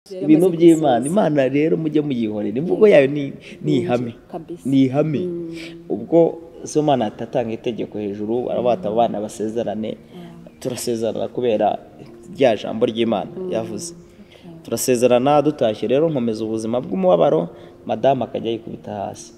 Ibintu by'Imana, Imana rero mujye muyihorera, imvugo yayo ni ihame, ni ihame. Ubwo Sibomana atatanga itegeko hejuru, barabata abana basezerane, turasezerana kubera rya jambo ry'Imana yavuze. Turasezerana dutashye rero nkomeza ubuzima bw'umubabaro, madamu akajya yikubita hasi,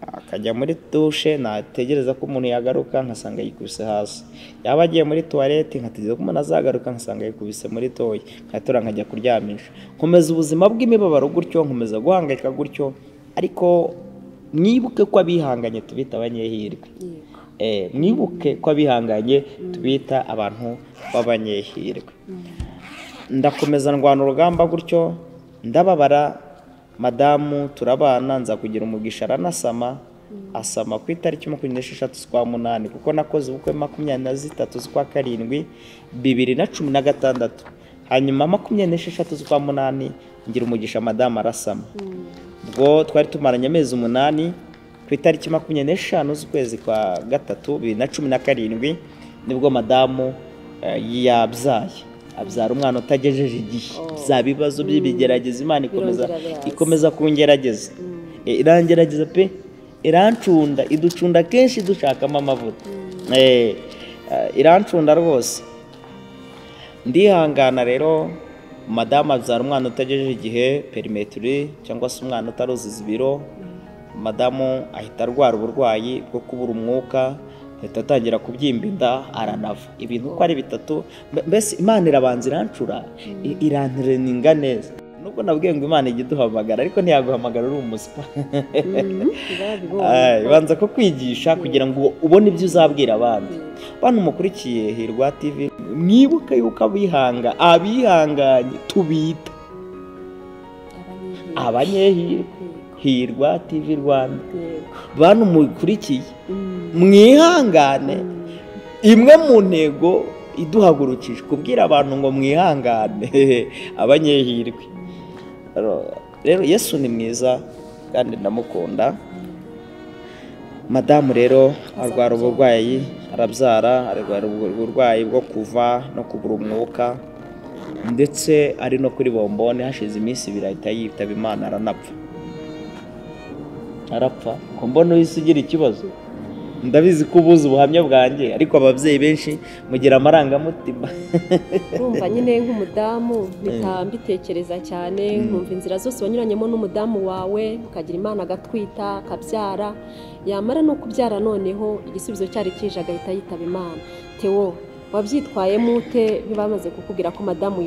akajya muri dushe, nategereza ko umuntu yagaruka nkasanga yikubise hasi, yaba agiye muri tuwarete nkategereza ko umuntu azagaruka nkasanga yikubise muri toyi, nkatora nkajya kuryamisha. Nkomeza ubuzima bw'imibabaro gutyo, nkomeza guhangayika gutyo, ariko mwibuke ko abihanganye tubita abanyehirwe. Mwibuke ko abihanganye tubita abantu b'abanyehirwe. Ndakomeza ndwana urugamba gutyo, ndababara. Madamu turabana, nza kugira umugisha aranasama, asama ku itariki 26 z'ukwa 8, kuko nakoze ubukwe 23 z'ukwa 7 2016. Hanyuma 26 z'ukwa 8 ngira umugisha madamu arasama. Ubwo twari tumaranye amezi 8, ku itariki 25 z'ukwezi kwa 3 2017 nibwo madamu yabyaye, abyara umwana utagejeje igihe. Bya bibazo by'ibigerageza Imana ikomeza kungerageza, irangerageza pe, irancunda, iducunda kenshi dushakamo amavuta, irancunda rwose. Ndihangana rero, madamu abyara umwana utagejeje igihe, perimetri cyangwa se umwana utaruzuza ibiro. Madamu ahita arwara uburwayi bwo kubura umwuka, ahita atangira kubyimba inda, aranava. Ibintu uko ari bitatu, mbese Imana irabanza irancura, irantereninga neza. Nubwo nabwiye ngo Imana ijya iduhamagara, ariko ntiyaguhamagara uri umuswa. Ibanza kukwigisha kugira ngo ubone ibyo uzabwira abandi. Bantu mukurikiye Hirwa TV, mwibuke yuko abihanganye tubita abanyehirwe. Hirwa TV Rwanda, bantu mukurikiye mwihangane. Imwe mu ntego iduhagurukije kubwira abantu ngo mwihangane, abanyehirwe. Rero Yesu ni mwiza kandi ndamukunda. Madamu rero arwara uburwayi, arabyara, arwara uburwayi bwo kuva no kubura umwuka, ndetse ari no kuri bombone. Hashize iminsi 2 ahita yitaba Imana, aranapfa. Arapfa. Ko mbona uhise ugira ikibazo, ndabizi ko ubuze ubuhamya bwanjye, ariko ababyeyi benshi mugira amarangamutima. Urumva nyine nk'umudamu mpita mbitekereza cyane, nkumva inzira zose wanyuranyemo n'umudamu wawe, ukagira Imana agatwita akabyara, yamara no kubyara noneho igisubizo cyari kije agahita yitaba Imana. Theo, wabyitwayemo ute bamaze kukubwira ko madamu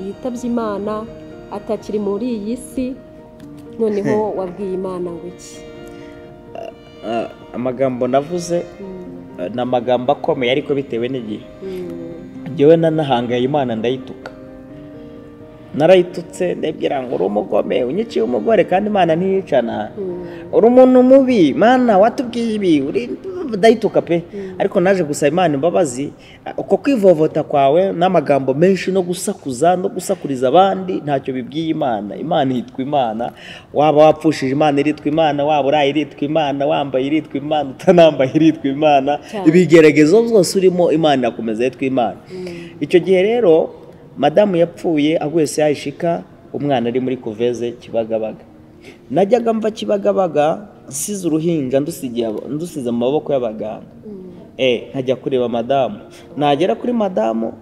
yitabye Imana atakiri muri iyi si? Noneho wabwiye Imana ngo iki? Amagambo navuze ni amagambo akomeye, ariko bitewe n'igihe. Njyewe nanahangaye Imana ndayituka, narayitutse, ndabwira ngo uri umugome, unyiciye umugore, kandi Imana ntiyicana, uri umuntu mubi, Mana watubwiye ibi, uri ndayituka pe. Ariko naje gusaba Imana imbabazi, uko kwivovota kwawe n'amagambo menshi no gusakuza no gusakuriza abandi ntacyo bibwiye Imana. Imana yitwa Imana, waba wapfushije Imana iritwa Imana, waba uraye iritwa Imana, wambaye iritwa Imana, utanambaye iritwa Imana, ibigeragezo byose urimo Imana irakomeza yitwa Imana. Icyo gihe rero madamu yapfuye aguye yayishika, umwana ari muri kuveze Kibagabaga. Najyaga mva Kibagabaga nsize uruhinja, ndusize mu maboko y'abaganga. Nkajya kureba madamu, nagera kuri madamu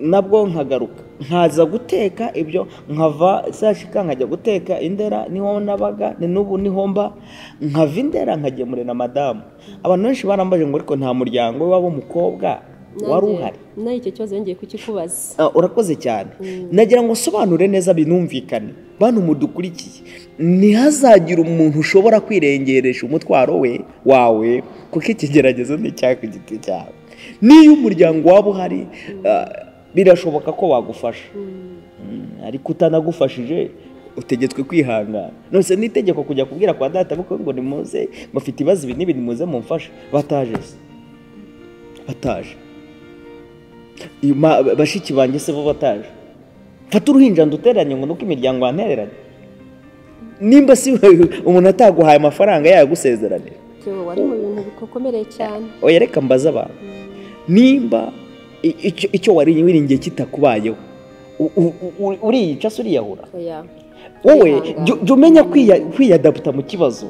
nabwo nkagaruka, nkaza guteka ibyo, nkava sashika nkajya guteka Indera, niho nabaga, ni n'ubu niho mba, nkava Indera nkagemurira madamu. Abantu benshi barambaje ngo ariko nta muryango wabo mukobwa wari uhari? Nayo icyo kibazo ngiye kukikubaza. Urakoze cyane. Nagira ngo nsobanure neza binumvikane. Bantu mudukurikiye, ntihazagira umuntu ushobora kwirengeresha umutwaro we wawe, kuko ikigeragezo ni icyawe ku giti cyawe. Niyo umuryango waba uhari, birashoboka ko wagufasha, ariko utanagufashije utegetswe kwihangana. None n'itegeko kujya kubwira kwa data bukwe ngo nimuze, mufite ibibazo ibi n'ibi, nimuze mumfashe, bataje se, bataje. Bashiki banjye se bo bataje. Fata uruhinja nduteranye ngo nuko imiryango yantereranye. Nimba si umuntu ataguhaye amafaranga yagusezeranira, wari mu bintu bikomereye cyane. Oya reka mbaza abantu, nimba icyo wari wiringiye kitakubayeho, Uriyica se uriyahura? Wowe jya umenya kwiyadaputa mu kibazo.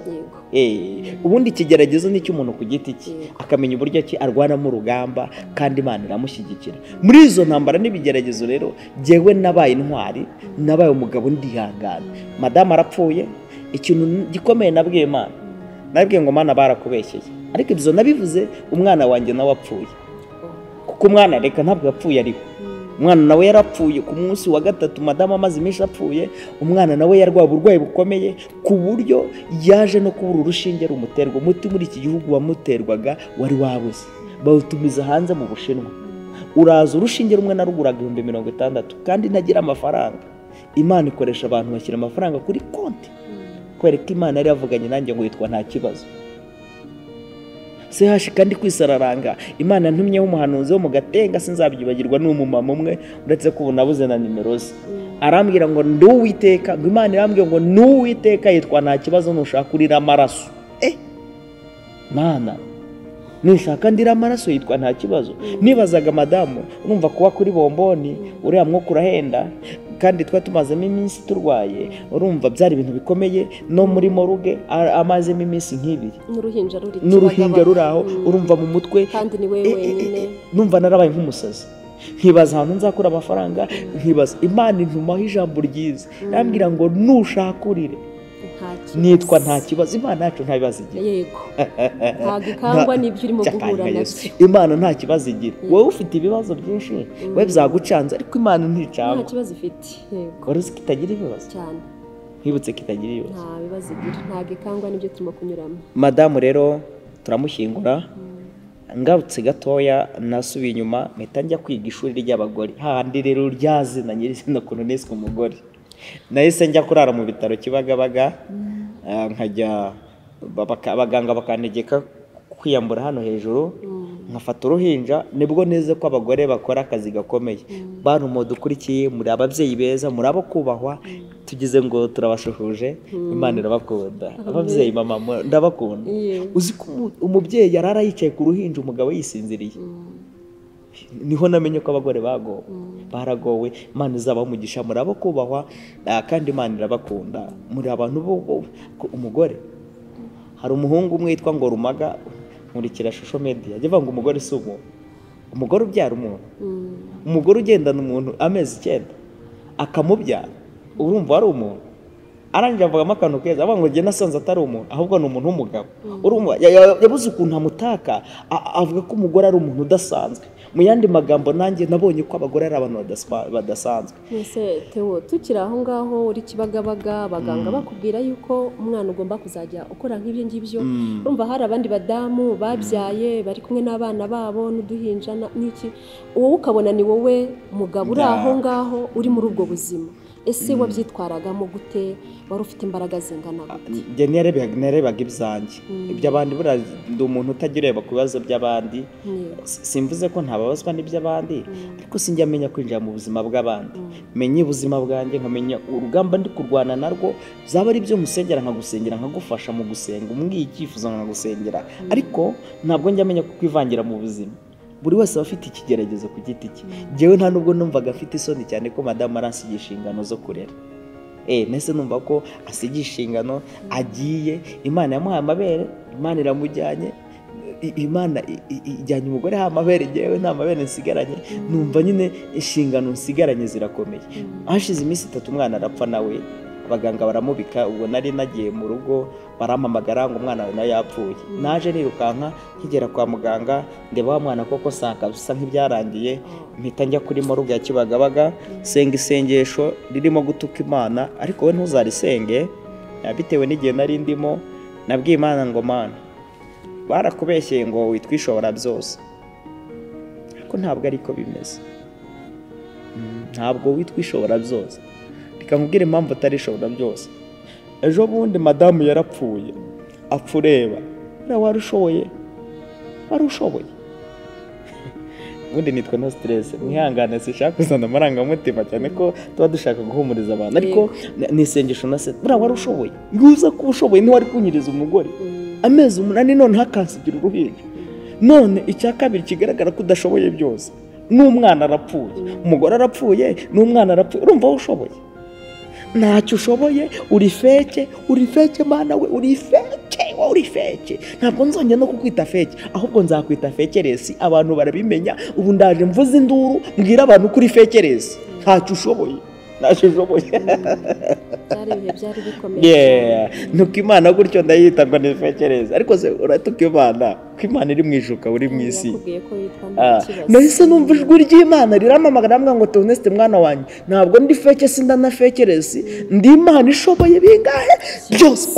Ubundi ikigeragezo ni icy'umuntu ku giti cye, akamenya uburyo ki arwanamo urugamba kandi Imana iramushyigikira muri izo ntambara n'ibigeragezo. Rero jyewe nabaye intwari, nabaye umugabo, ndihangana. Madamu arapfuye, ikintu gikomeye nabwiye Imana, nabwiye ngo Mana barakubeshyeye, ariko ibyo nabivuze umwana wanjye nawe apfuye, kuko umwana reka ntabwo yapfuye ariho, umwana nawe yarapfuye ku munsi wa gatatu madamu amaze iminsi apfuye. Umwana nawe yarwaye uburwayi bukomeye ku buryo yaje no kubura urushinge rumuterwa. Umuti muri iki gihugu wamuterwaga wari wabuze, bawutumiza hanze mu Bushinwa, uraza urushinge rumwe naruguraga 60,000 kandi ntagira amafaranga. Imana ikoresha abantu bashyira amafaranga kuri konti, kubera ko Imana yari yavuganye nanjye ngo yitwa nta kibazo. Sehashi kandi kwisararanga, Imana ntumyeho umuhanuzi wo mu Gatenga, sinzabyibagirwa, ni umumama umwe uretse ko ubu nabuze na nimero ze, arambwira ngo ndi Uwiteka, ngo Imana irambwira ngo ni Uwiteka yitwa nta kibazo, nushaka urira amaraso. Mana nishaka ndira amaraso yitwa nta kibazo. Nibazaga madamu, urumva kuba kuri bomboni uriya mwuka urahenda, kandi twa tumazemo iminsi turwaye, urumva byari ibintu bikomeye. No muri moruge amazemo iminsi nk'ibiri, n'uruhinja ruri aho, urumva mu mutwe kandi ni wewe wenyine. Numva narabaye nk'umusazi, nkibaza ahantu nzakura amafaranga, nkibaza Imana intumaho ijambo ryiza irambwira ngo nushaka urire nitwa nta kibazo. Imana yacu nta bibazo igira. Yego, ntabwo ikangwa n'ibyo urimo guhura nabyo. Imana nta kibazo igira. Wowe ufite ibibazo byinshi, wowe byagucanze, ariko Imana nticangwa. Nta kibazo ifite. Yego, wari uzi ko itagira ibibazo cyane? Nkwibutse ko itagira ibibazo. Nta bibazo igira, ntabwo ikangwa n'ibyo turimo kunyuramo. Madamu rero turamushyingura. Ngarutse gatoya nasubiye inyuma mpita njya kwiga ishuri ry'abagore, hahandi rero ryazina nyirizina ukuntu niswe umugore. Nahise njya kurara mu bitaro Kibagabaga, nkajya abaganga bakantegeka kwiyambura hano hejuru, nkafata uruhinja. Nibwo neze ko abagore bakora akazi gakomeye. Bantu mudukurikiye, muri ababyeyi beza, muri abo kubahwa, tugize ngo turabashuhuje, Imana irabakunda. Ababyeyi mama ndabakunda. Uzi ko umubyeyi yarara yicaye ku ruhinja umugabo yisinziriye. Niho namenye ko abagore bagowe, baragowe. Imana izabaha umugisha, muri abo kubahwa, kandi Imana irabakunda. Muri abantu bo umugore, hari umuhungu umwe witwa ngo Rumaga, nkurikira social media, ajya avuga ngo umugore si umuntu, umugore ubyara umuntu, umugore ugendana umuntu amezi 9 akamubyara, urumva ari umuntu. Arangije avugamo akantu keza, avuga ngo njye nasanze atari umuntu, ahubwo ni umuntu w'umugabo. Urumva yabuze ukuntu amutaka, avuga ko umugore ari umuntu udasanzwe. Mu yandi magambo nanjye nabonye ko abagore ari abantu badasanzwe. Ese Theo, tukiri aho ngaho uri Kibagabaga, abaganga bakubwira yuko umwana ugomba kuzajya ukora nk'ibyo ngibyo, urumva hari abandi badamu babyaye bari kumwe n'abana babo n'uduhinja n'iki, wowe ukabona ni wowe mugabo uri aho ngaho uri muri ubwo buzima. Ese wabyitwaragamo gute? Wari ufite imbaraga zingana gute? Njye narebaga ibyanjye, iby'abandi. Buriya ndi umuntu utajya ureba ku bibazo by'abandi. Simvuze ko ntababazwa n'iby'abandi, ariko sinjya menya kwinjira mu buzima bw'abandi. Menye ubuzima bwanjye, nkamenya urugamba ndi kurwana narwo, byaba ari byo musengera nkagusengera, nkagufasha mu gusenga, umbwiye icyifuzo nkagusengera, ariko ntabwo njya menya kukwivangira mu buzima. Buri wese aba afite ikigeragezo ku giti cye. Njyewe nta nubwo numvaga afite isoni cyane ko madamu aransigisha inshingano zo kurera. Nahise numva ko asigisha inshingano agiye, Imana yamuhaye amabere, Imana iramujyanye, Imana ijyanye umugore ha amabere, njyewe nta mabere nsigaranye. Numva nyine inshingano nsigaranye zirakomeye. Hashize iminsi 3 umwana arapfa nawe, abaganga baramubika. Ubwo nari nagiye mu rugo barampamagara ngo umwana wawe nawe yapfuye. Naje nirukanka nkigera kwa muganga ndeba wa mwana koko sanga bisa nk'ibyarangiye, mpita njya kuri moruge ya Kibagabaga, senga isengesho ririmo gutuka Imana, ariko we ntuzarisenge bitewe n'igihe nari ndimo. Nabwiye Imana ngo Mana barakubeshyeye ngo witwishobora byose, ariko ntabwo ariko bimeze. Ntabwo witwishobora byose. Reka nkubwire impamvu utarishobora byose. Ejo bundi madamu yarapfuye, apfa ureba, wari ushoboye, wari ushoboye. Ubundi nitwa no stress, mwihangane sinshaka kuzana amarangamutima cyane ko tuba dushaka guhumuriza abantu, ariko ni isengesho na se, buriya wari ushoboye, nguza kuba ushoboye ntiwari kunyiriza umugore amezi 8 none hakansigira uruhinja. None icya kabiri kigaragara ko udashoboye byose, N'umwana arapfuye, umugore arapfuye, n'umwana arapfuye, urumva ushoboye? Ntacyo ushoboye, uri feke, uri feke mana we, uri feke, wowe uri feke. Ntabwo nzongera no kukwita feke, ahubwo nzakwita fekeresi, abantu barabimenya. Ubu ndaje mvuze induru mbwira abantu ko uri fekeresi, ntacyo ushoboye, ntacyo ushoboye. Byari ibihe byari bikomeye. Nuko Imana gutyo ndayita ngo ni fekeresi, ariko se uratuka Imana ko Imana iri mu ijuru uri mu isi. Nahise numva ijwi ry'Imana riramamagara ambwira ngo Theoneste mwana wanjye, ntabwo ndi feke, sindana fekeresi, ndi Imana ishoboye bingahe byose.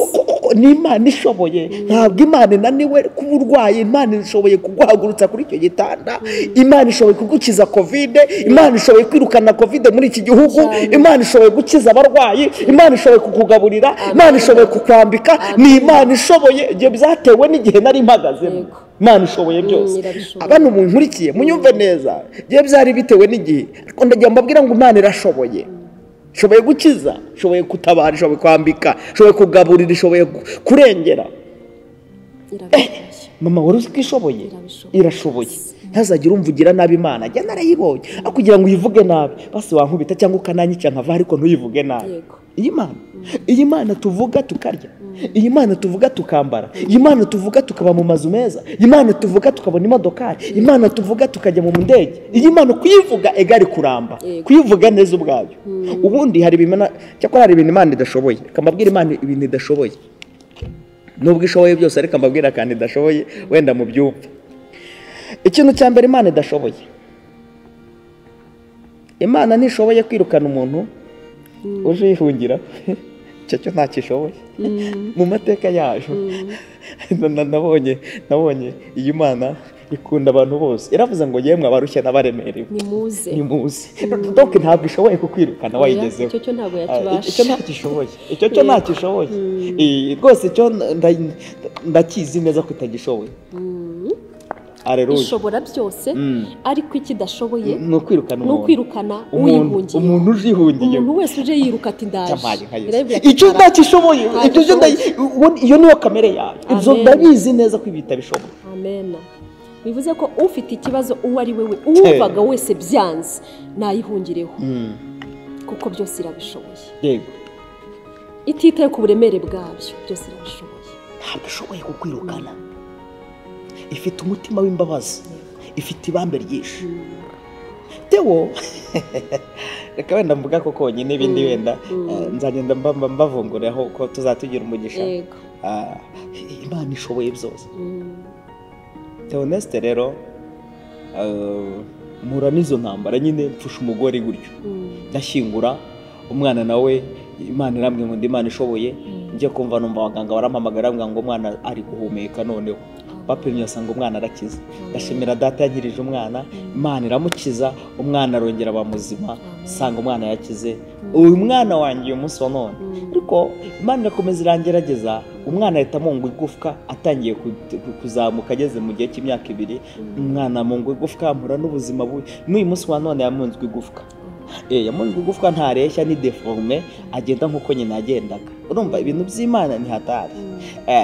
Ni Imana ishoboye, ntabwo Imana inaniwe kuba urwaye, Imana ishoboye kuguhagurutsa kuri icyo gitanda, Imana ishoboye kugukiza Covid, Imana ishoboye kwirukana Covid muri iki gihugu, Imana ishoboye gukiza abarwayi, Imana ishoboye kukugaburira, Imana ishoboye kukwambika, ni Imana ishoboye. Ibyo byatewe n'igihe nari mpagazemo. Imana ishoboye byose. Abantu munkurikiye munyumve neza, ibyo byari bitewe n'igihe, ariko ndagira mbabwira ngo Imana irashoboye. Ishoboye gukiza, ishoboye gutabara, ishoboye kwambika, ishoboye kugaburira, ishoboye kurengera. Mama wari uzi ko ishoboye? Irashoboye. Ntazagire umvugira nabi Imana, njye narayibonye. Aho kugira ngo uyivuge nabi, basi wankubita cyangwa ukananyica nkava, ariko ntuyivuge nabi. Iyi Mana tuvuga tukarya, iyi Mana tuvuga tukambara, iyi Mana tuvuga tukaba mu mazu meza, iyi Mana tuvuga tukabona imodokari, iyi Mana tuvuga tukajya mu ndege. Iyi Mana kuyivuga egari kuramba, kuyivuga neza ubwayo. Ubundi hari ibimana, cyakora hari ibintu Imana idashoboye. Reka mbabwire Imana ibintu idashoboye, nubwo ishoboye byose, ariko mbabwira kandi idashoboye, wenda mu byumva. Ikintu cya mbere Imana idashoboye, Imana ntishoboye kwirukana umuntu uje yihungira. Icyo cyo ntakishoboye. Mu mateka yayo nabonye iyi Mana ikunda abantu bose, iravuze ngo yemwe abarushye n'abaremerewe nimuze, nimuze. Donc ntabwo ishoboye kukwirukana wayigezeho. Icyo cyo ntabwo yakibasha, icyo ntakishoboye, icyo cyo ntakishoboye rwose. Icyo ndakizi neza ko itagishoboye. Aleluya. Ishobora byose, ariko ikidashoboye ni ukwirukana umuntu, ni ukwirukana uyihungiye, umuntu ujihungiye, umuntu wese uje yiruka ati ndaje. Icyo ntakishoboye, ibyo iyo niyo kamere yayo, ibyo ndabizi neza ko ibi itabishoboye. Amen. Bivuze ko ufite ikibazo uwo ari wewe, uwumvaga wese byanze, nayihungireho, kuko byose irabishoboye. Yego. Ititaye ku buremere bwabyo, byose irabishoboye. Ntabwo ishoboye kukwirukana. Ifite umutima w'imbabazi, ifite ibambe ryinshi. Tewo reka wenda mvuga ko konyine, ibindi wenda nzagenda mbavungureho ko tuzatugira umugisha. Imana ishoboye byose. Theoneste rero mpura n'izo ntambara nyine, mfusha umugore gutyo, ndashyingura umwana nawe, Imana irambwira ngo ndi Imana ishoboye. Njye kumva numva abaganga barampamagara bambwira ngo umwana ari guhumeka, noneho bapimye basanga umwana arakiza. Ndashimira data yankirije umwana, Imana iramukiza, umwana arongera aba muzima, sanga umwana yakize. Uyu mwana wanjye uyu munsi wa none, ariko Imana irakomeza irangerageza, umwana ahita amungwa igufwa atangiye kuzamuka ageze mu gihe cy'imyaka 2, umwana amungwa igufwa, mpura n'ubuzima bubi. N'uyu munsi wa none yamunzwe igufwa. Yamunzwe igufwa, ntareshya, ni deforme, agenda nkuko nyina yagendaga. Urumva ibintu by'Imana ni hatari.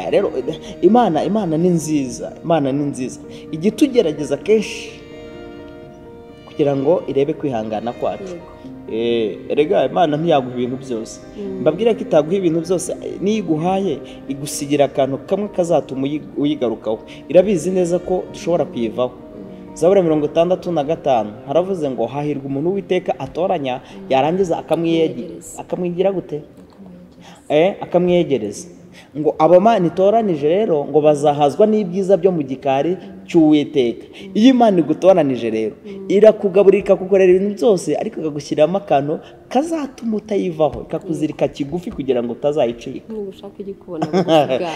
Rero Imana ni nziza, Imana ni nziza. Ijya itugerageza kenshi kugira ngo irebe kwihangana kwacu. Erega Imana ntiyaguha ibintu byose. Mbabwira ko itaguha ibintu byose, niyo iguhaye igusigira akantu kamwe kazatuma uyigarukaho. Irabizi neza ko dushobora kuyivaho. Zaburi 65 haravuze ngo hahirwa umuntu Uwiteka atoranya, yarangiza akamwigira gute? Akamwiyegereza. Ngo abamana itoranije rero ngo bazahazwa n'ibyiza byo mu gikari cy'Uwiteka. Iyo Imana igutoranije rero irakugaburira, ikagukorera ibintu byose, ariko ikagushyiramo akantu kazatuma utayivaho, ikakuzirika kigufi kugira ngo utazayicika.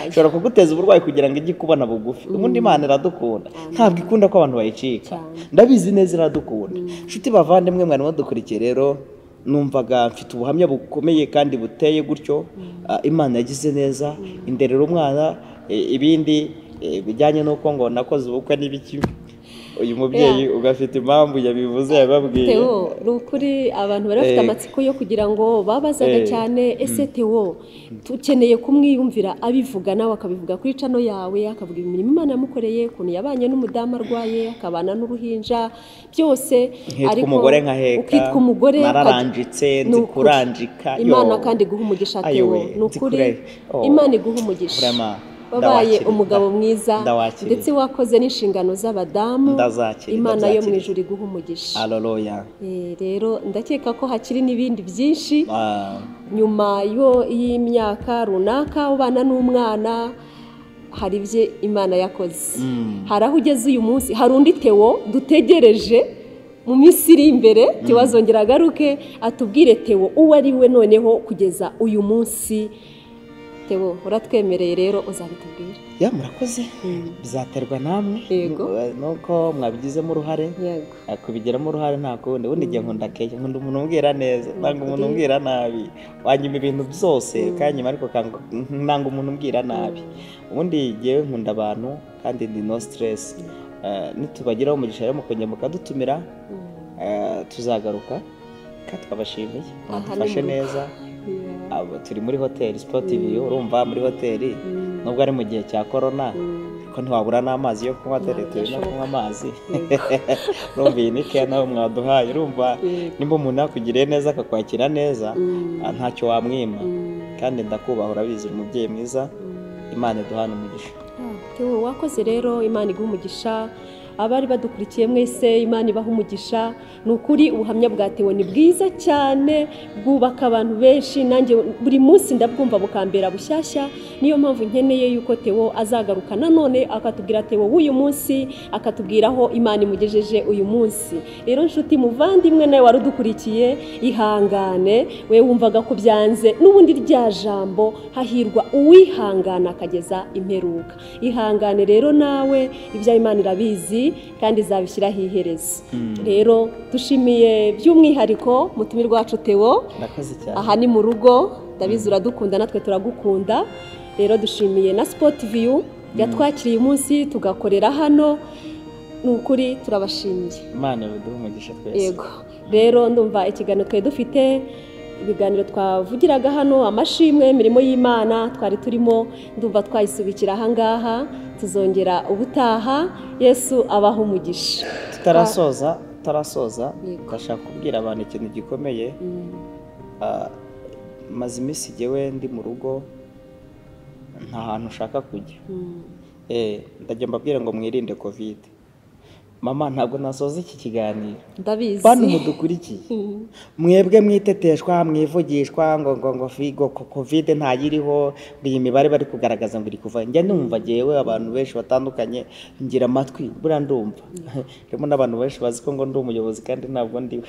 Ishobora kuguteza uburwayi kugira ngo ijye ikubona bugufi. Ubundi Imana iradukunda, ntabwo ikunda ko abantu bayicika. Ndabizi neza iradukunda. Nshuti bavandimwe mwari mudukurikiye rero, numvaga mfite ubuhamya bukomeye kandi buteye gutyo. Imana yagize neza, inderera umwana, ibindi bijyanye n'uko ngo nakoze ubukwe n'ibiki. Uyu mubyeyi ugafite impamvu yabivuze yababwiye. Theo, ni ukuri abantu bari bafite amatsiko yo kugira ngo babazaga cyane, ese Theo tukeneye kumwiyumvira abivuga, nawe akabivuga kuri cano yawe, akavuga imirimo Imana yamukoreye, ukuntu yabanye n'umudamu arwaye, akabana n'uruhinja, byose. Nkitwa umugore nkaheka, ukitwa umugore, nararanjitse, nzi kuranjika. Imana kandi iguha umugisha Theo, ni ukuri Imana iguha umugisha. Wabaye umugabo mwiza, ndetse wakoze n'inshingano z'abadamu. Imana yo mu ijuru iguha umugisha. Haleluya. Rero ndakeka ko hakiri n'ibindi byinshi nyuma y'imyaka runaka ubana n'umwana, hari ibyo Imana yakoze, hari aho ugeze uyu munsi, hari undi Theo dutegereje mu minsi iri imbere. Theo azongera agaruke atubwire Theo uwo ari we noneho kugeza uyu munsi. Theo uratwemereye rero uzabitubwira. Ya, murakoze, bizaterwa namwe nuko mwabigizemo uruhare. Kubigiramo uruhare nta kundi. Ubundi igihe nkunda keya, nkunda umuntu umbwira neza, nanga umuntu umbwira nabi. Wanyuma ibintu byose kanyuma, ariko nanga umuntu umbwira nabi. Ubundi ngewe nkunda abantu kandi ndi no stress. Nitubagiraho umugisha rero mukongera mukadutumira, tuzagaruka kandi twabashimiye, mwadufashe neza. Turi muri hoteli Sport View, urumva muri hoteli nubwo ari mu gihe cya corona, ariko ntiwabura n'amazi yo kunywa, dore turi no kunywa amazi. Urumva iyi ni keya nawe mwaduhaye. Urumva nimba umuntu yakugiriye neza akakwakira neza, ntacyo wamwima. Kandi ndakubaha, urabizi, umubyeyi mwiza. Imana iduhana umugisha. Theo wakoze rero, Imana iguha umugisha. Abari badukurikiye mwese, Imana ibaha umugisha. Ni ukuri ubuhamya bwa Theo ni bwiza cyane, bwubaka abantu benshi. Nanjye buri munsi ndabwumva bukambera bushyashya. Niyo mpamvu nkeneye yuko Theo azagaruka nanone akatubwira Theo w'uyu munsi, akatubwira aho Imana imugejeje uyu munsi. Rero nshuti muvandimwe nawe wari udukurikiye, ihangane, we wumvaga ko byanze, n'ubundi rya jambo hahirwa uwihangana akageza imperuka. Ihangane rero nawe, ibya Imana irabizi kandi izabishyiraho iherezo. Rero dushimiye by'umwihariko mutumirwa wacu Theo. Aha ni mu rugo, ndabizi uradukunda natwe turagukunda. Rero dushimiye na Sport View yatwakiriye umunsi tugakorera hano, ni ukuri turabashimiye. Imana iduhe umugisha twese. Yego. Rero ndumva ikiganiro twari dufite, ibiganiro twavugiraga hano, amashimwe, imirimo y'Imana twari turimo, ndumva twayisubikira aha ngaha, tuzongera ubutaha. Yesu abaha umugisha. Tutarasoza ndashaka kubwira abantu ikintu gikomeye. Maze iminsi jyewe ndi mu rugo, nta hantu ushaka kujya. Ndajya mbabwira ngo mwirinde Covid. Mama, ntabwo nasoza iki kiganiro. Ndabizi. Bantu mudukurikiye, mwebwe mwiteteshwa, mwivugishwa ngo ngo ngo figo Covid ntayiriho, iyi mibare bari kugaragaza ngo iri kuva. Njya numva jewe abantu benshi batandukanye, ngira amatwi buriya ndumva. Harimo n'abantu benshi bazi ko ngo ndi umuyobozi kandi ntabwo ndiwe.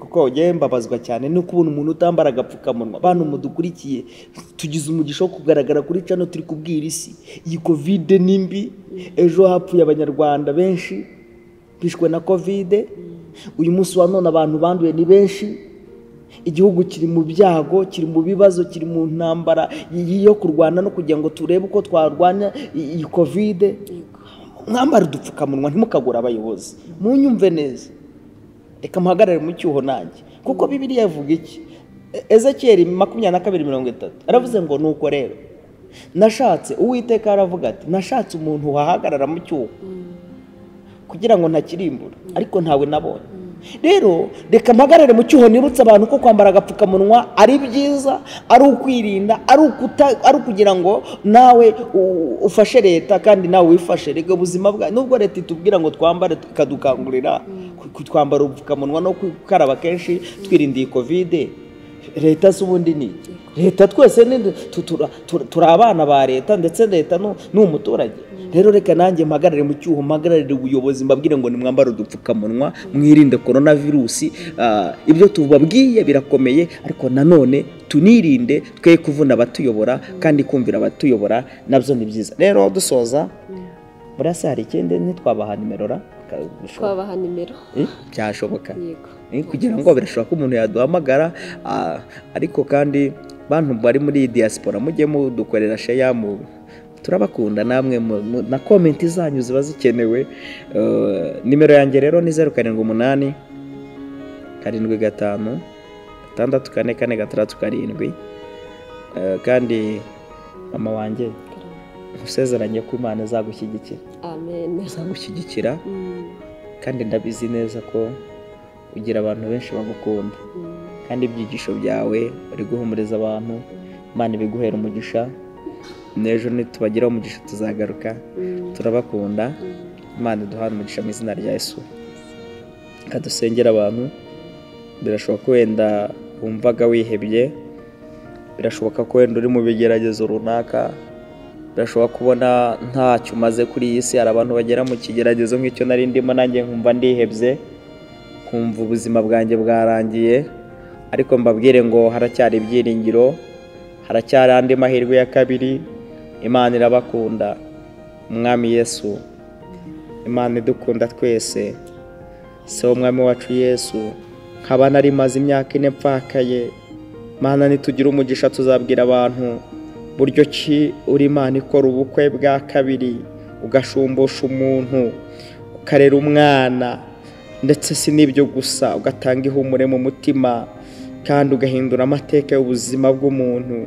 Kuko njye mbabazwa cyane no kubona umuntu utambara agapfukamunwa. Bantu mudukurikiye, tugize umugisha wo kugaragara kuri cano, turi kubwira isi iyi Covid ni mbi. Ejo hapfuye abanyarwanda benshi bishwe na Covid. Uyu munsi wa none abantu banduye ni benshi. Igihugu kiri mu byago, kiri mu bibazo, kiri mu ntambara yo kurwana no kugira ngo turebe uko twarwanya iyi Covid. Mwambara udupfukamunwa, ntimukagura abayobozi. Munyumve neza, reka muhagarare mu cyuho nanjye, kuko Bibiliya ivuga iki? Ezekiel 22:30 aravuze ngo nuko rero nashatse, Uwiteka aravuga ati nashatse umuntu wahagarara mu cyuho kugira ngo ntakirimbura, ariko ntawe nabonye. Rero reka mpagarare mu cyuho nibutse abantu ko kwambara agapfukamunwa ari byiza, ari ukwirinda, ari ukugira ngo nawe ufashe leta kandi nawe wifashe. Rega ubuzima bwa nubwo leta itubwira ngo twambare, ikadukangurira twambara ubupfukamunwa no gukaraba kenshi twirinda iyi Covid, leta se ubundi ni leta, twese turi abana ba leta, ndetse leta ni umuturage. Rero reka nanjye mpagarare mu cyuho, mpagararire ubuyobozi, mbabwire ngo nimwambare udupfukamunwa, mwirinde coronavirus. Ibyo tubabwiye birakomeye, ariko nanone tunirinde, twe kuvuna abatuyobora kandi kumvira abatuyobora nabyo ni byiza. Rero dusoza, buriya se hari ikindi ntitwabaha nimero ra? Twabaha nimero byashoboka kugira ngo birashoboka ko umuntu yaduhamagara, ariko kandi bantu bari muri diaspora mujye mudukorera share mu Turabakunda namwe, na comment zanyu ziba zikenewe. Nimero yanjye rero ni 078 75 6 4 4 6 7. Kandi mama wanjye usezeranye ko Imana izagushyigikira. Amen. Izagushyigikira. Kandi ndabizi neza ko ugira abantu benshi bagukunda. Kandi ibyigisho byawe uri guhumuriza abantu, Imana ibiguhera umugisha. N'ejo nitubagira umugisha tuzagaruka. Turabakunda. Imana iduhane umugisha mu izina rya Yesu. Kadusengera abantu. Birashoboka ko wenda wumvaga wihebye, birashoboka ko wenda uri mu bigeragezo runaka, birashoboka kubona ntacyo umaze kuri iyi si. Hari abantu bagera mu kigeragezo nk'icyo nari ndimo, nanjye nkumva ndihebye, nkumva ubuzima bwanjye bwarangiye. Ariko mbabwire ngo haracyari ibyiringiro, haracyari andi mahirwe ya kabiri. Imana irabakunda. Umwami Yesu, Imana idukunda twese, se Umwami wacu Yesu, nkaba nari maze imyaka 4 mpfakaye. Mana nitugira umugisha tuzabwira abantu buryo ki uri Imana ikora ubukwe bwa kabiri, ugashumbusha umuntu, ukarera umwana, ndetse si n'ibyo gusa, ugatanga ihumure mu mutima kandi ugahindura amateka y'ubuzima bw'umuntu.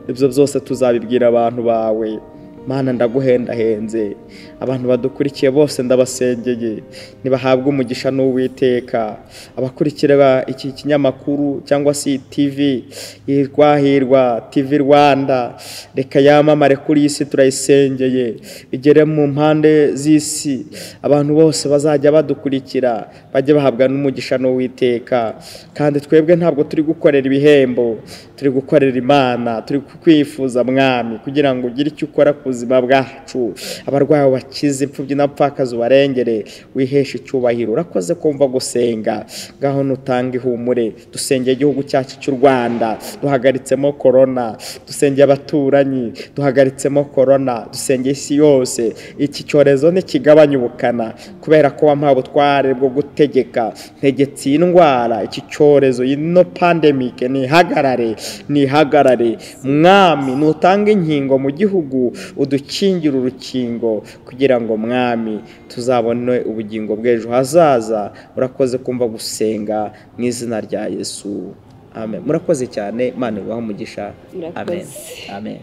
Ibyo byose tuzabibwira abantu bawe. Mana ndaguhendahenze, abantu badukurikiye bose ndabasengeye, nibahabwe umugisha n'Uwiteka. Abakurikira iki kinyamakuru cyangwa se TV yitwa Hirwa TV Rwanda, reka yamamare kuri iyi si, turayisengeye igere mu mpande z'isi, abantu bose bazajya badukurikira bajye bahabwa n'umugisha n'Uwiteka. Kandi twebwe ntabwo turi gukorera ibihembo, turi gukorera Imana, turi kwifuza Mwami kugira ngo ugire icyo ukora ku buzima bwacu. Abarwayi bakize, imfubyi n'abapfakazi ubarengere, wiheshe icyubahiro. Urakoze kumva gusenga, ngaho nutanga ihumure. Dusengeye igihugu cyacu cy'u Rwanda, duhagaritsemo corona, dusengeye abaturanyi, duhagaritsemo corona, dusengeye isi yose. Iki cyorezo ntikigabanya ubukana, kubera ko wampaye ubutware bwo gutegeka. Ntegetse iyi ndwara, iki cyorezo, ino pandemic nihagarare, nihagarare. Mwami nutanga inkingo mu gihugu, udukingira urukingo kugira ngo Mwami tuzabone ubugingo bw'ejo hazaza. Urakoze kumva gusenga mu izina rya Yesu. Amen. Murakoze cyane, Imana ibahe umugisha. Amen. Amen.